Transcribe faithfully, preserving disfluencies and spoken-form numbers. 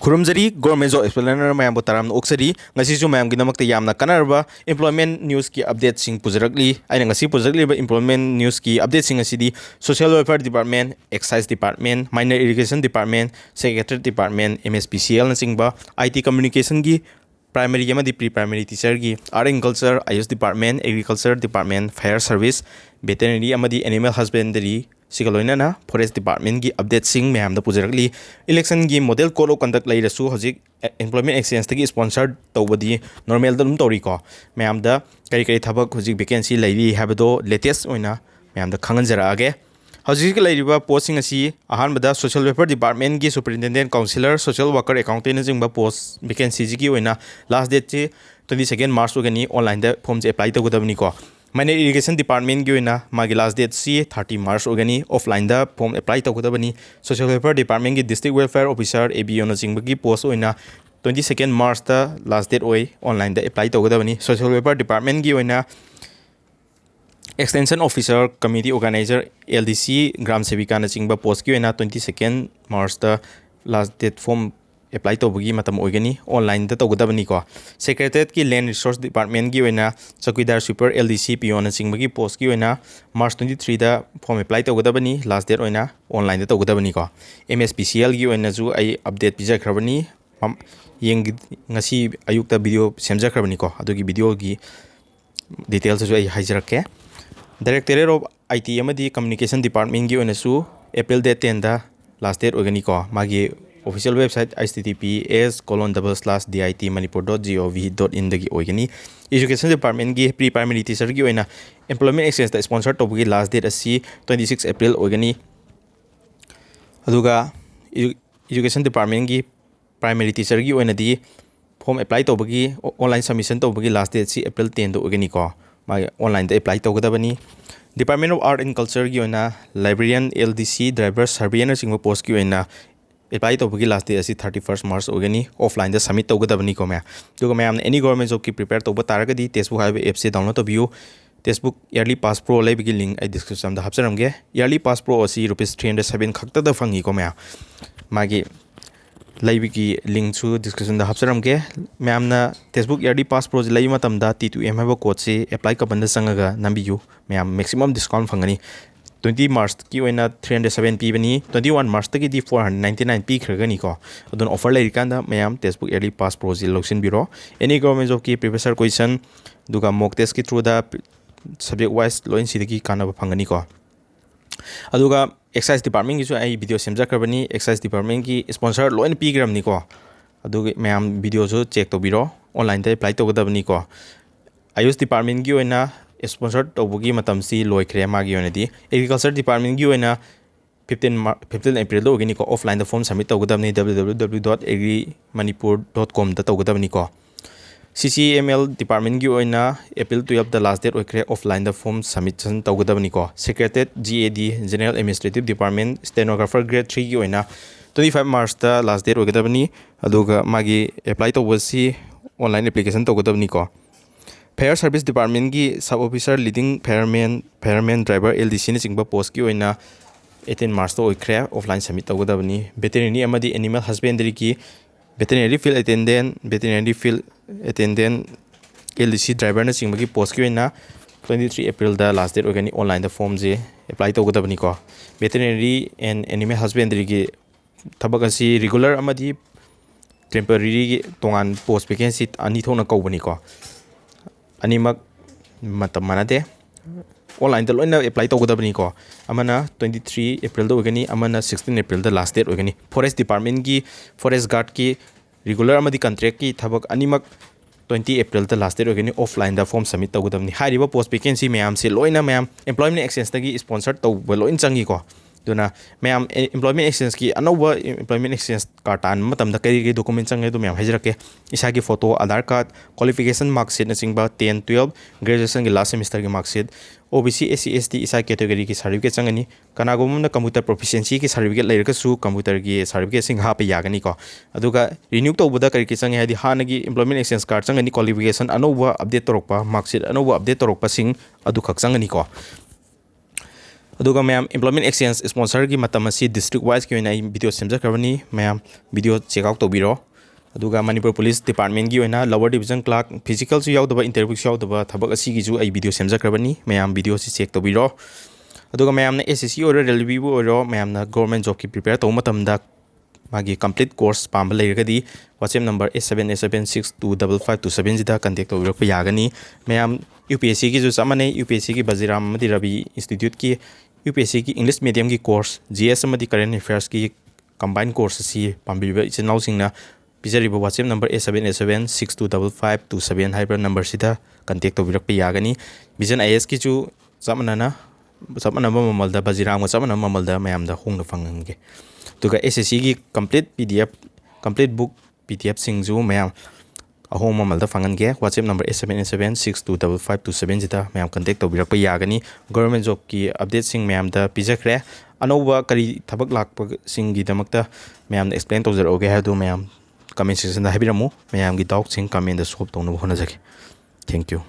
ꯈꯨꯔꯨꯝꯖꯔꯤ꯫ Government Job Explainer ꯃꯌꯥꯝꯕꯨ ꯇꯔꯥꯝꯅ ꯑꯣꯛꯆꯔꯤ꯫ ꯉꯁꯤꯁꯨ ꯃꯌꯥꯝꯒꯤꯗꯃꯛꯇ ꯌꯥꯝꯅ ꯀꯥꯟꯅꯔꯕ employment newsꯀꯤ updateꯁꯤꯡ ꯄꯨꯖꯔꯛꯂꯤ꯫ ꯑꯩꯅ ꯉꯁꯤ ꯄꯨꯖꯔꯛꯂꯤꯕ employment newsꯀꯤ updateꯁꯤꯡ ꯑꯁꯤꯗꯤ Social Welfare Department, Excise Department, Minor Irrigation Department, Secretariat Department, M S P C Lꯅꯆꯤꯡꯕ, I T Communicationꯒꯤ primary ꯑꯃꯗꯤ pre primary teacherꯒꯤ, Art and Culture, Ayush Department, Agriculture Department, Fire Service, Veterinary ꯑꯃꯗꯤ Animal Husbandry, ꯁꯤꯒ ꯂꯣꯏꯅꯅ Forest Departmentꯀꯤ updateꯁꯤꯡ ꯃꯌꯥꯝꯗ ꯄꯨꯖꯔꯛꯂꯤ꯫ Electionꯒꯤ model code of conduct ꯂꯩꯔꯁꯨ ꯍꯧꯖꯤꯛ employment exchangeꯇꯒꯤ sponsor ꯇꯧꯕꯗꯤ normalꯗ ꯑꯗꯨꯝ ꯇꯧꯔꯤꯀꯣ꯫ ꯃꯌꯥꯝꯗ ꯀꯔꯤ ꯀꯔꯤ ꯊꯕꯛ ꯍꯧꯖꯤꯛ vacancy ꯂꯩꯔꯤ ꯍꯥꯏꯕꯗꯣ latest ꯑꯣꯏꯅ ꯃꯌꯥꯝꯗ ꯈꯪꯍꯟꯖꯔꯛꯑꯒꯦ꯫ ꯍꯧꯖꯤꯛ ꯂꯩꯔꯤꯕ postꯁꯤꯡ ꯑꯁꯤ ꯑꯍꯥꯟꯕꯗ Social Welfare Departmentꯀꯤ Superintendent, Counsellor, Social Worker, Accountantꯅꯆꯤꯡꯕ post vacancyꯁꯤꯒꯤ ꯑꯣꯏꯅ last dateꯁꯤ twenty second March ꯑꯣꯏꯒꯅꯤ, onlineꯗ formꯁꯦ apply ꯇꯧꯒꯗꯕꯅꯤꯀꯣ꯫ Minor Irrigation Departmentꯀꯤ ꯑꯣꯏꯅ ꯃꯥꯒꯤ last dateꯁꯤ thirty March ꯑꯣꯏꯒꯅꯤ, offlineꯗ form apply ꯇꯧꯒꯗꯕꯅꯤ꯫ Social Welfare Departmentꯀꯤ District Welfare Officer, A B Oꯅꯆꯤꯡꯕꯒꯤ post ꯑꯣꯏꯅ twenty second Marchꯇ last date ꯑꯣꯏ, onlineꯗ apply ꯇꯧꯒꯗꯕꯅꯤ꯫ Social Welfare Departmentꯀꯤ ꯑꯣꯏꯅ Extension Officer, Community Organizer, L D C, Gram Sevikaꯅꯆꯤꯡꯕ postꯀꯤ ꯑꯣꯏꯅ twenty second Marchꯇ last date form apply ꯇꯧꯕꯒꯤ ꯃꯇꯝ ꯑꯣꯏꯒꯅꯤ, onlineꯗ ꯇꯧꯒꯗꯕꯅꯤꯀꯣ꯫ Secretariatꯀꯤ Land Resource Departmentꯀꯤ ꯑꯣꯏꯅ Chowkidar, Sweeper, L D C, Peonnꯆꯤꯡꯕꯒꯤ postꯀꯤ ꯑꯣꯏꯅ March twenty threeꯗ form apply ꯇꯧꯒꯗꯕꯅꯤ, last date ꯑꯣꯏꯅ onlineꯗ ꯇꯧꯒꯗꯕꯅꯤꯀꯣ꯫ M S P C Lꯒꯤ ꯑꯣꯏꯅꯁꯨ ꯑꯩ update ꯄꯤꯖꯈ꯭ꯔꯕꯅꯤ꯫ ꯃꯝ-, ꯌꯦꯡꯒꯤ-, ꯉꯁꯤ ꯑꯌꯨꯛꯇ video ꯁꯦꯝꯖꯈ꯭ꯔꯕꯅꯤꯀꯣ, ꯑꯗꯨꯒꯤ videoꯒꯤ detailsꯇꯁꯨ ꯑꯩ ꯍꯥꯏꯖꯔꯛꯀꯦ꯫ Directorate of I T ꯑꯃꯗꯤ Communication Departmentꯀꯤ ꯑꯣꯏꯅꯁꯨ April date tenꯗ last date ꯑꯣꯏꯒꯅꯤꯀꯣ꯫ ꯃꯥꯒꯤ official website H T T P S colon double slash D I T manipur dot G O V dot inꯗꯒꯤ ꯑꯣꯏꯒꯅꯤ꯫ Education Departmentꯀꯤ pre primary teacherꯒꯤ ꯑꯣꯏꯅ employment exchangeꯇ sponsor ꯇꯧꯕꯒꯤ last date ꯑꯁꯤ twenty six April ꯑꯣꯏꯒꯅꯤ꯫ ꯑꯗꯨꯒ edu-, Education Departmentꯀꯤ primary teacherꯒꯤ ꯑꯣꯏꯅꯗꯤ form apply ꯇꯧꯕꯒꯤ, online submission ꯇꯧꯕꯒꯤ last dateꯁꯤ April tenꯗ ꯑꯣꯏꯒꯅꯤꯀꯣ꯫ ꯃꯥꯒꯤ onlineꯗ apply ꯇꯧꯒꯗꯕꯅꯤ꯫ Department of Art and Cultureꯒꯤ ꯑꯣꯏꯅ librarian, L D C, driver, surveyorꯅꯆꯤꯡꯕ postꯀꯤ ꯑꯣꯏꯅ apply ꯇꯧꯕꯒꯤ last date ꯑꯁꯤ thirty first March ꯑꯣꯏꯒꯅꯤ, offlineꯗ submit ꯇꯧꯒꯗꯕꯅꯤꯀꯣ ꯃꯌꯥꯝ꯫ ꯑꯗꯨꯒ ꯃꯌꯥꯝꯅ any government jobꯀꯤ prepare ꯇꯧꯕ ꯇꯥꯔꯒꯗꯤ Testbook ꯍꯥꯏꯕ appꯁꯦ download ꯇꯧꯕꯤꯌꯨ꯫ Testbook Yearly Pass Pro ꯂꯩꯕꯒꯤ link ꯑꯩ descriptionꯗ ꯍꯥꯞꯆꯔꯝꯒꯦ꯫ Yearly Pass Pro ꯑꯁꯤ rupees three hundred seven ꯈꯛꯇꯗ ꯐꯪꯉꯤꯀꯣ ꯃꯌꯥꯝ꯫ ꯃꯥꯒꯤ ꯂꯩꯕꯒꯤ ꯂꯤꯡꯁꯨ ꯗꯤꯁꯀ꯭ꯔꯤꯞꯁꯟꯗ ꯍꯥꯞꯆꯔꯝꯒꯦ꯫ ꯃꯌꯥꯝꯅ ꯇꯦꯛꯁꯕꯨꯛ ꯏꯌꯔꯂꯤ ꯄꯥꯁ ꯄ꯭ꯔꯣꯁꯤ ꯂꯩꯕ ꯃꯇꯝꯗ ꯇꯤ ꯇꯨ ꯑꯦꯝ ꯍꯥꯏꯕ ꯀꯣꯗꯁꯤ ꯑꯦꯄ꯭ꯂꯥꯏ ꯀꯕꯟꯗ ꯆꯪꯉꯒ ꯅꯝꯕꯤꯌꯨ꯫ ꯃꯌꯥꯝ ꯃꯦꯛꯁꯤꯃꯝ ꯗꯤꯁꯀꯥꯎꯟ ꯐꯪꯒꯅꯤ꯫ ꯇ꯭ꯋꯦꯟꯇꯤ ꯃꯥꯔꯁꯀꯤ ꯑꯣꯏꯅ ꯊ꯭ꯔꯤ ꯍꯟꯗ꯭ꯔꯦꯠ ꯁꯕꯦꯟ ꯄꯤꯕꯅꯤ, ꯇ꯭ꯋꯦꯟꯇꯤ ꯋꯥꯟ ꯃꯥꯔꯁꯇꯒꯤꯗꯤ ꯐꯣꯔ ꯍꯟꯗ꯭ꯔꯦꯠ ꯅꯥꯏꯟꯇꯤ ꯅꯥꯏꯟ ꯄꯤꯈ꯭ꯔꯒꯅꯤꯀꯣ꯫ ꯑꯗꯨꯅ ꯑꯣꯐꯔ ꯂꯩꯔꯤꯀꯥꯟꯗ ꯃꯌꯥꯝ ꯇꯦꯛꯁꯕꯨꯛ ꯏꯌꯔꯂꯤ ꯄꯥꯁ ꯄ꯭ꯔꯣꯁꯤ ꯂꯧꯁꯤꯟꯕꯤꯔꯣ꯫ ꯑꯦꯅꯤ ꯒꯣꯔꯃꯦꯟ ꯖꯣꯕꯀꯤ ꯄ꯭ꯔꯤꯚꯤꯌꯁ ꯏꯌꯔ ꯀꯣꯏꯁꯟ, ꯑꯗꯨꯒ ꯃꯣꯛ ꯇꯦꯁꯀꯤ ꯊ꯭ꯔꯨꯗ ꯁꯕꯖꯦꯛ ꯋꯥꯏꯁ ꯂꯣꯏꯅ ꯁꯤꯗꯒꯤ ꯀꯥꯟꯅꯕ ꯐꯪꯒꯅꯤꯀꯣ꯫ ꯑꯗꯨꯒ ꯑꯦꯛꯁꯥꯏꯁ ꯗꯤꯄꯥꯔꯠꯃꯦꯟꯒꯤꯁꯨ ꯑꯩ ꯚꯤꯗꯤꯑꯣ ꯁꯦꯝꯖꯈ꯭ꯔꯕꯅꯤ꯫ ꯑꯦꯛꯁꯥꯏꯁ ꯗꯤꯄꯥꯔꯠꯃꯦꯟꯒꯤ ꯁ꯭ꯄꯣꯟꯁꯔ ꯂꯣꯏꯅ ꯄꯤꯈ꯭ꯔꯕꯅꯤꯀꯣ꯫ ꯑꯗꯨꯒꯤ ꯃꯌꯥꯝ ꯚꯤꯗꯤꯑꯣꯁꯨ ꯆꯦꯛ ꯇꯧꯕꯤꯔꯣ꯫ ꯑꯣꯟꯂꯥꯏꯟꯗ ꯑꯦꯄ꯭ꯂꯥꯏ ꯇꯧꯒꯗꯕꯅꯤꯀꯣ꯫ ꯑꯌꯨꯁ ꯗꯤꯄꯥꯔꯠꯃꯦꯟꯒꯤ ꯑꯣꯏꯅ ꯁ꯭ꯄꯣꯟꯁꯔ ꯇꯧꯕꯒꯤ ꯃꯇꯝꯁꯤ ꯂꯣꯏꯈ꯭ꯔꯦ꯫ ꯃꯥꯒꯤ ꯑꯣꯏꯅꯗꯤ ꯑꯦꯒ꯭ꯔꯤꯀꯜꯆꯔ ꯗꯤꯄꯥꯔꯠꯃꯦꯟꯒꯤ ꯑꯣꯏꯅ ꯐꯤꯐꯇꯤꯟ ꯃꯥ-, ꯐꯤꯐꯇꯤꯟ ꯑꯦꯄ꯭ꯔꯤꯜꯗ ꯑꯣꯏꯒꯅꯤꯀꯣ꯫ ꯑꯣꯐꯂꯥꯏꯟꯗ ꯐꯣꯝ ꯁꯕꯃꯤꯠ ꯇꯧꯒꯗꯕꯅꯤ, W W W dot agri manipur dot com ꯗ ꯇꯧꯒꯗꯕꯅꯤꯀꯣ꯫ C C M L ꯗꯤꯄꯥꯔꯠꯃꯦꯟꯒꯤ ꯑꯣꯏꯅ ꯑꯦꯄ꯭ꯔꯤꯜ ꯇꯨꯌꯦꯜꯞꯇ ꯂꯥꯁ ꯗꯦꯠ ꯑꯣꯏꯈ꯭ꯔꯦ, ꯑꯣꯐꯂꯥꯏꯟꯗ ꯐꯣꯝ ꯁꯕꯃꯤꯁꯟ ꯇꯧꯒꯗꯕꯅꯤꯀꯣ꯫ Secretariat G A D, General Administrative Department, stenographer grade three ꯒꯤ ꯑꯣꯏꯅ twenty five ꯃꯥꯔꯁꯇ last date ꯑꯣꯏꯒꯗꯕꯅꯤ꯫ ꯑꯗꯨꯒ ꯃꯥꯒꯤ ꯑꯦꯄ꯭ꯂꯥꯏ ꯇꯧꯕꯁꯤ ꯑꯣꯟꯂꯥꯏꯟ ꯑꯦꯄ꯭ꯂꯤꯀꯦꯁꯟ ꯇꯧꯒꯗꯕꯅꯤꯀꯣ꯫ Fire Service Department ꯒꯤ sub officer, leading fireman, fireman driver, L D C ꯅꯆꯤꯡꯕ ꯄꯣꯁꯀꯤ ꯑꯣꯏꯅ eighteen ꯃꯥꯔꯁꯇ ꯑꯣꯏꯈ꯭ꯔꯦ, ꯑꯣꯐꯂꯥꯏꯟ ꯁꯕꯃꯤꯠ ꯇꯧꯒꯗꯕꯅꯤ꯫ Veterinary ꯑꯃꯗꯤ Animal Husbandry ꯒꯤ Veterinary Field Attendant, Veterinary Field Attendant, L D C driver ꯅꯆꯤꯡꯕꯒꯤ ꯄꯣꯁꯀꯤ ꯑꯣꯏꯅ twenty three ꯑꯦꯄ꯭ꯔꯤꯜꯗ ꯂꯥꯁ date ꯑꯣꯏꯒꯅꯤ꯫ ꯑꯣꯟꯂꯥꯏꯟꯗ ꯐꯣꯝꯁꯦ apply ꯇꯧꯒꯗꯕꯅꯤꯀꯣ꯫ Veterinary and Animal Husbandry ꯒꯤ ꯊꯕꯛ ꯑꯁꯤ ꯔꯤꯒꯨꯂꯔ ꯑꯃꯗꯤ ꯇꯦꯝꯄꯔꯔꯤꯒꯤ ꯇꯣꯉꯥꯟ ꯄꯣꯁ ꯚꯦꯀꯦꯟꯁꯤ ꯑꯅꯤ ꯊꯣꯛꯅ ꯀꯧꯕꯅꯤꯀꯣ꯫ ꯑꯅꯤꯃꯛ ꯃꯇꯝ ꯃꯥꯟꯅꯗꯦ, ꯑꯣꯟꯂꯥꯏꯟꯗ ꯂꯣꯏꯅ ꯑꯦꯄ꯭ꯂꯥꯏ ꯇꯧꯒꯗꯕꯅꯤꯀꯣ꯫ ꯑꯃꯅ twenty three ꯑꯦꯄ꯭ꯔꯤꯜꯗ ꯑꯣꯏꯒꯅꯤ, ꯑꯃꯅ sixteen ꯑꯦꯄ꯭ꯔꯤꯜꯗ ꯂꯥꯁ ꯗꯦꯠ ꯑꯣꯏꯒꯅꯤ꯫ Forest Department ꯀꯤ, Forest Guard ꯀꯤ ꯔꯤꯒꯨꯂꯔ ꯑꯃꯗꯤ ꯀꯟꯇ꯭ꯔꯦꯛꯀꯤ ꯊꯕꯛ ꯑꯅꯤꯃꯛ twenty ꯑꯦꯄ꯭ꯔꯤꯜꯗ ꯂꯥꯁ ꯗꯦꯠ ꯑꯣꯏꯒꯅꯤ꯫ ꯑꯣꯐꯂꯥꯏꯟꯗ ꯐꯣꯝ ꯁꯕꯃꯤꯠ ꯇꯧꯒꯗꯕꯅꯤ꯫ ꯍꯥꯏꯔꯤꯕ ꯄꯣꯁ ꯚꯦꯀꯦꯟꯁꯤ ꯃꯌꯥꯝꯁꯦ ꯂꯣꯏꯅ ꯃꯌꯥꯝ Employment Exchange ꯇꯒꯤ ꯁ꯭ꯄꯣꯟꯁꯔ ꯇꯧꯕ ꯂꯣꯏꯅ ꯆꯪꯉꯤꯀꯣ꯫ ꯑꯗꯨꯅ ꯃꯌꯥꯝ ꯑꯦ-, Employment Exchange ꯀꯤ ꯑꯅꯧꯕ Employment Exchange card ꯇꯥꯟꯕ ꯃꯇꯝꯗ ꯀꯔꯤ ꯀꯔꯤ ꯗꯣꯀꯨꯃꯦꯟ ꯆꯪꯒꯦ, ꯑꯗꯨ ꯃꯌꯥꯝ ꯍꯥꯏꯖꯔꯛꯀꯦ꯫ ꯏꯁꯥꯒꯤ ꯐꯣꯇꯣ, ꯑꯥꯙꯥꯔ ꯀꯥꯔꯗ, ꯀ꯭ꯋꯥꯂꯤꯐꯤꯀꯦꯁꯟ ꯃꯥꯔꯛꯁꯤꯠꯅꯆꯤꯡꯕ, ten, twelve, ꯒ꯭ꯔꯦꯖꯨꯑꯦꯁꯟꯒꯤ ꯂꯥꯁ ꯁꯦꯃꯤꯁꯇꯔꯒꯤ ꯃꯥꯔꯛꯁꯤꯠ, O B C, S C, S T ꯏꯁꯥ ꯀꯦꯇꯦꯒꯣꯔꯤꯒꯤ ꯁꯥꯔꯇꯤꯐꯤꯀꯦꯠ ꯆꯪꯒꯅꯤ꯫ ꯀꯅꯥꯒꯨꯝꯕ ꯑꯃꯅ ꯀꯝꯄ꯭ꯌꯨꯇꯔ ꯄ꯭ꯔꯣꯐꯤꯁꯤꯌꯦꯟꯁꯤꯒꯤ ꯁꯥꯔꯇꯤꯐꯤꯀꯦꯠ ꯂꯩꯔꯒꯁꯨ ꯀꯝꯄ꯭ꯌꯨꯇꯔꯒꯤ ꯁꯥꯔꯇꯤꯐꯤꯀꯦꯠꯁꯤꯡ ꯍꯥꯞꯄ ꯌꯥꯒꯅꯤꯀꯣ꯫ ꯑꯗꯨꯒ ꯔꯤꯅ꯭ꯌꯨ ꯇꯧꯕꯗ ꯀꯔꯤ ꯀꯔꯤ ꯆꯪꯉꯦ ꯍꯥꯏꯗꯤ, ꯍꯥꯟꯅꯒꯤ Employment Exchange card ꯆꯪꯒꯅꯤ, ꯀ꯭ꯋꯥꯂꯤꯐꯤꯀꯦꯁꯟ ꯑꯅꯧꯕ ꯑꯞꯗꯦꯠ ꯇꯧꯔꯛꯄ, ꯃꯥꯔꯛꯁꯤꯠ ꯑꯅꯧꯕ ꯑꯞꯗꯦꯠ ꯇꯧꯔꯛꯄꯁꯤꯡ ꯑꯗꯨꯈꯛ ꯆꯪꯒꯅꯤꯀꯣ꯫ ꯑꯗꯨꯒ ꯃꯌꯥꯝ, employment exchange sponsorꯒꯤ ꯃꯇꯝ ꯑꯁꯤ district wiseꯀꯤ ꯑꯣꯏꯅ ꯑꯩ video ꯁꯦꯝꯖꯈ꯭ꯔꯕꯅꯤ, ꯃꯌꯥꯝ video check out ꯇꯧꯕꯤꯔꯣ꯫ ꯑꯗꯨꯒ ꯃꯅꯤꯄꯨꯔ ꯄꯨꯂꯤꯁ ꯗꯤꯄꯥꯔꯠꯃꯦꯟꯒꯤ ꯑꯣꯏꯅ lower division clerk physicalꯁꯨ ꯌꯥꯎꯗꯕ, interviewꯁꯨ ꯌꯥꯎꯗꯕ ꯊꯕꯛ ꯑꯁꯤꯒꯤꯁꯨ ꯑꯩ video ꯁꯦꯝꯖꯈ꯭ꯔꯕꯅꯤ, ꯃꯌꯥꯝ videoꯁꯤ check ꯇꯧꯕꯤꯔꯣ꯫ ꯑꯗꯨꯒ ꯃꯌꯥꯝꯅ SSC ꯑꯣꯏꯔꯣ, railwayꯕꯨ ꯑꯣꯏꯔꯣ, ꯃꯌꯥꯝꯅ government jobꯀꯤ prepare ꯇꯧꯕ ꯃꯇꯝꯗ ꯃꯥꯒꯤ complete course ꯄꯥꯝꯕ ꯂꯩꯔꯒꯗꯤ WhatsApp number eight seven eight seven six two double five two sevenꯁꯤꯗ contact ꯇꯧꯕꯤꯔꯛꯄ ꯌꯥꯒꯅꯤ꯫ ꯃꯌꯥꯝ, UPSCꯒꯤꯁꯨ ꯆꯞ ꯃꯥꯟꯅꯩ, UPSCꯒꯤ ꯕꯖꯤꯔꯥꯝ ꯑꯃꯗꯤ ꯔꯕꯤ instituteꯀꯤ UPSCꯒꯤ English mediumꯒꯤ course, GS ꯑꯃꯗꯤ current affairsꯀꯤ combined course ꯑꯁꯤ ꯄꯥꯝꯕꯤꯔꯤꯕ ꯏꯆꯤꯟ ꯏꯅꯥꯎꯁꯤꯡꯅ ꯄꯤꯖꯔꯤꯕ WhatsApp number eight seven eight seven six two double five two seven ꯍꯥꯏꯕ numberꯁꯤꯗ contact ꯇꯧꯕꯤꯔꯛꯄ ꯌꯥꯒꯅꯤ꯫ Vision IASꯀꯤꯁꯨ ꯆꯞ ꯃꯥꯟꯅꯅ, ꯆꯞ ꯃꯥꯟꯅꯕ ꯃꯃꯜꯗ, ꯕꯖꯤꯔꯥꯝꯒ ꯆꯞ ꯃꯥꯟꯅꯕ ꯃꯃꯜꯗ ꯃꯌꯥꯝꯗ ꯍꯣꯡꯅ ꯐꯪꯍꯟꯒꯦ꯫ ꯑꯗꯨꯒ SSCꯒꯤ complete PDF, complete book PDFꯁꯤꯡꯁꯨ ꯃꯌꯥꯝ ꯑꯍꯣꯡꯕ ꯃꯃꯜꯗ ꯐꯪꯍꯟꯒꯦ꯫ WhatsApp number eight seven eight seven six two double five two sevenꯁꯤꯗ ꯃꯌꯥꯝ contact ꯇꯧꯕꯤꯔꯛꯄ ꯌꯥꯒꯅꯤ꯫ Government jobꯀꯤ updateꯁꯤꯡ ꯃꯌꯥꯝꯗ ꯄꯤꯖꯈ꯭ꯔꯦ꯫ ꯑꯅꯧꯕ ꯀꯔꯤ ꯊꯕꯛ ꯂꯥꯛꯄꯁꯤꯡꯒꯤꯗꯃꯛꯇ ꯃꯌꯥꯝꯅ explain ꯇꯧꯖꯔꯛꯎꯒꯦ ꯍꯥꯏꯕꯗꯨ ꯃꯌꯥꯝ comment sectionꯗ ꯍꯥꯏꯕꯤꯔꯝꯃꯨ꯫ ꯃꯌꯥꯝꯒꯤ doubtꯁꯤꯡ commentꯗ solve ꯇꯧꯅꯕ ꯍꯣꯠꯅꯖꯒꯦ꯫ Thank you꯫